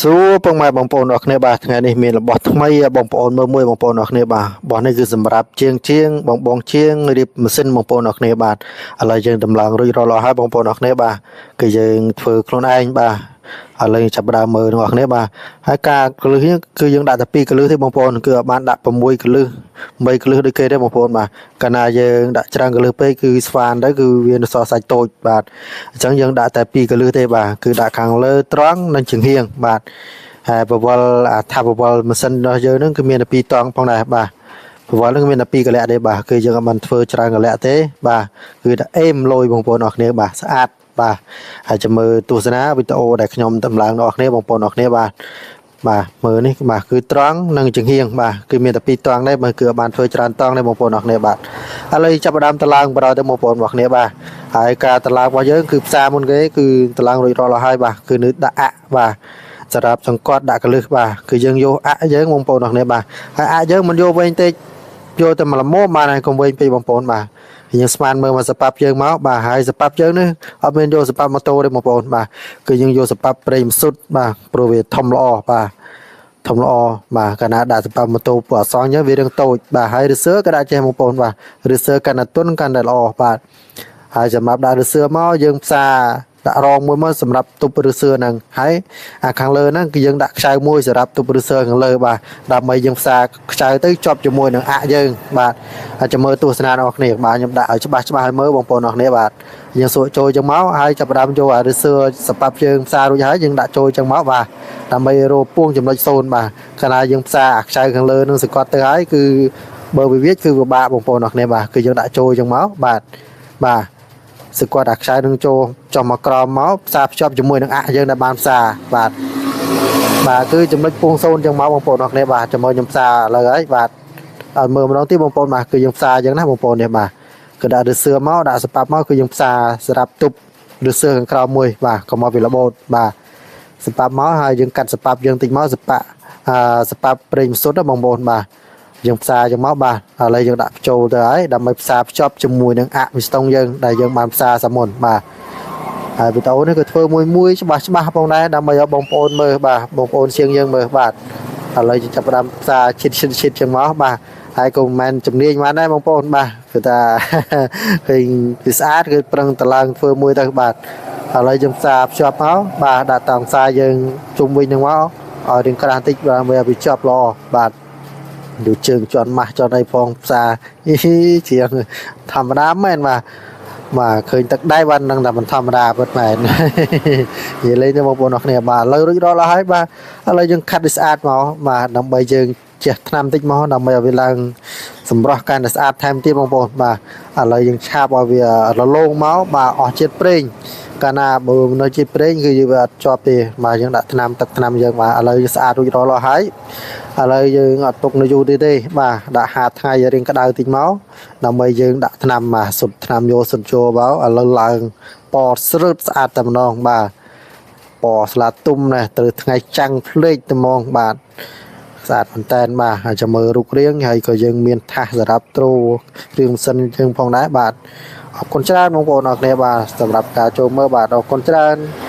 សួរពុកម៉ែបងប្អូនអរគ្នាបាទថ្ងៃនេះមានរបស់ថ្មីឲ្យបងប្អូនមើលមួយបងប្អូនអរគ្នាបាទរបស់នេះគឺសម្រាប់ជាងជាងបងបងជាងរៀបម៉ាស៊ីនបងប្អូនអរគ្នាបាទឥឡូវយើងតម្លើងរួចរាល់អស់ហើយបងប្អូនអរគ្នាបាទគឺយើងធ្វើខ្លួនឯងបាទឥឡូវចាប់ផ្ដើមមើលទាំងអស់គ្នាបាទហើយការកលឹះនេះគឺយើងដាក់តែ2កលឹះទេបងប្អូនគឺអត់បានដាក់6កលឹះ3កលឹះដូចគេទេបងប្អូនបាទកាលណាយើងដាក់ច្រើនកលឹះពេកគឺស្វានទៅគឺវានៅសល់សាច់តូចបាទអញ្ចឹងយើងដាក់តែ2កលឹះទេបាទគឺដាក់ខាងលើត្រង់និងជង្ហៀងបាទហើយបវលអាថាបវលម៉ាស៊ីនរបស់យើងហ្នឹងគឺមានតែ2តង់ផងដែរបាទបវលហ្នឹងមានតែ2កលៈទេបាទគឺយើងអត់បានធ្វើច្រើនកលៈទេបាទគឺតែអេមលយបងប្អូនអរគ្នាបាទស្អាតបាទហើយចាំមើលទស្សនាវីដេអូដែលខ្ញុំតម្លើងដល់អ្នកគ្នាបងប្អូនអរគ្នាបាទបាទមើលនេះបាទគឺត្រង់និងចង្ហៀងបាទគឺមានតែ2តង់ទេបើគឺអត់បានធ្វើច្រើនតង់ទេបងប្អូនអរគ្នាបាទឥឡូវចាប់ផ្ដើមតឡើងបណ្ដោយទៅបងប្អូនអរគ្នាបាទហើយការតឡើងរបស់យើងគឺផ្សារមុនគេគឺតឡើងរួចរាល់អស់ហើយបាទគឺនៅដាក់អៈបាទសម្រាប់សង្កត់ដាក់កលឹះបាទគឺយើងយកអៈយើងបងប្អូនអរគ្នាបាទហើយអៈយើងមិនយកវែងទេយកតែមួយល្មមបានហើយកុំវែងពេកបងប្អូនបាទយើងស្មានមើលមកសប៉ាប់យើងមកបាទហើយសប៉ាប់យើងនេះអត់មានយកសប៉ាប់ម៉ូតូទេបងប្អូនបាទគឺយើងយកសប៉ាប់ប្រេងម៉ាស៊ូតបាទព្រោះវាធំល្អបាទធំល្អបាទកាលណាដាក់សប៉ាប់ម៉ូតូពួកអសងយើងវារឿងតូចបាទហើយរសើក៏ដាក់ចេះបងប្អូនបាទរសើកាន់តែទន់កាន់តែល្អបាទហើយសម្រាប់ដាក់រសើមកយើងផ្សារដាក់រងមួយមកសម្រាប់ទប់រសើហ្នឹងហើយអាខាងលើហ្នឹងគឺយើងដាក់ខ្ចៅមួយសម្រាប់ទប់រសើខាងលើបាទដើម្បីយើងផ្សារខ្ចៅទៅជាប់ជាមួយនឹងអាក់យើងបាទហើយចាំមើលទស្សនាអ្នកគ្នាបាទខ្ញុំដាក់ឲ្យច្បាស់ច្បាស់ឲ្យមើលបងប្អូនអ្នកគ្នាបាទយើងសួរចូលចឹងមកហើយចាប់ផ្ដើមយកអារសើសប៉ាប់យើងផ្សាររួចហើយយើងដាក់ចូលចឹងមកបាទដើម្បីរកពួងចំណុច0បាទកាលណាយើងផ្សារអាខ្ចៅខាងលើនឹងសង្កត់ទៅហើយគឺបើវាវាចគឺពិបាកបងប្អូនអ្នកគ្នាបាទគឺយើងដាក់ចូលចឹងមកបាទបាទសង្កត់អាខ្ចៅនឹងចូលចុះមកក្រោមមកផ្សារភ្ជាប់ជាមួយនឹងអាក់យើងដែលបានផ្សារបាទបាទគឺចំណុចពងសូនចឹងមកបងប្អូនអរគ្នាបាទចាំមើលខ្ញុំផ្សារឥឡូវហើយបាទឲ្យមើលម្ដងទៀតបងប្អូនបាទគឺយើងផ្សារចឹងណាបងប្អូននេះបាទគឺដាក់រសឿមកដាក់សប៉ាប់មកគឺយើងផ្សារសម្រាប់ទប់រសឿខាងក្រោមមួយបាទកុំឲ្យវារបូតបាទសប៉ាប់មកហើយយើងកាត់សប៉ាប់យើងតិចមកសប៉ាអាសប៉ាប់ប្រេងម៉ាស៊ុតណាបងប្អូនបាទយើងផ្សារចឹងមកបាទឥឡូវយើងដាក់ចូលទៅហើយដើម្បីផ្សារភ្ជាប់ជាមួយនឹងអាក់មីស្តុងយើងដែលយើងបានផ្សារសាមុនបាទហើយវីដេអូនេះក៏ធ្វើមួយមួយច្បាស់ច្បាស់ផងដែរដើម្បីឲ្យបងប្អូនមើលបាទបងប្អូនជាងយើងមើលបាទឥឡូវយើងចាប់ផ្ដើមផ្សារឈិតឈិតឈិតចឹងមកបាទហើយក៏មិនមែនជំនាញបានដែរបងប្អូនបាទគឺថា ឃើញវាស្អាតគឺប្រឹងតឡើងធ្វើមួយទៅបាទឥឡូវយើងផ្សារភ្ជាប់មកបាទដាក់តង់ផ្សារយើងជុំវិញនឹងមកឲ្យរៀងក្រាស់តិចបាទវាវាជាប់ល្អបាទយកជើងជន់ម៉ាស់ជន់អីផងផ្សារអីជាងធម្មតាមែនបាទបាទឃើញទឹកដៃបាននឹងតែមិនធម្មតាពិតមែន និយាយលេងទៅបងប្អូនអរគ្នាបាទឥឡូវរួចរាល់អស់ហើយបាទឥឡូវយើងខាត់ឲ្យស្អាតមកបាទដើម្បីយើងជះថ្នាំតិចមកដើម្បីឲ្យវាឡើងសម្រស់កាន់តែស្អាតថែមទៀតបងប្អូនបាទឥឡូវយើងឆាបឲ្យវារលោងមកបាទអស់ជាតិប្រេងកាលណាបើនៅជាតិប្រេងគឺយើងវាអត់ជាប់ទេបាទយើងដាក់ថ្នាំទឹកថ្នាំយើងបាទឥឡូវស្អាតរួចរាល់អស់ហើយឥឡូវយើងអត់ទុកនៅយូរទៀតទេបាទដាក់ហាថ្ងៃឲ្យរៀងក្តៅតិចមកដើម្បីយើងដាក់ថ្នាំបាទសុទ្ធថ្នាំយកសុទ្ធចូលមកឥឡូវឡើងពណ៌ស្រើតស្អាតតែម្ដងបាទពណ៌ស្លាទុំណាស់ត្រូវថ្ងៃចាំងភ្លេកតែហ្មងបាទស្អាតមែនតើបាទហើយចាំមើលរូបរាងហើយក៏យើងមានថាសសម្រាប់ទ្រូគ្រឿងសិនយើងផងដែរបាទអរគុណច្រើនបងប្អូនអរគ្នាបាទសម្រាប់ការចូលមើលបាទអរគុណច្រើន។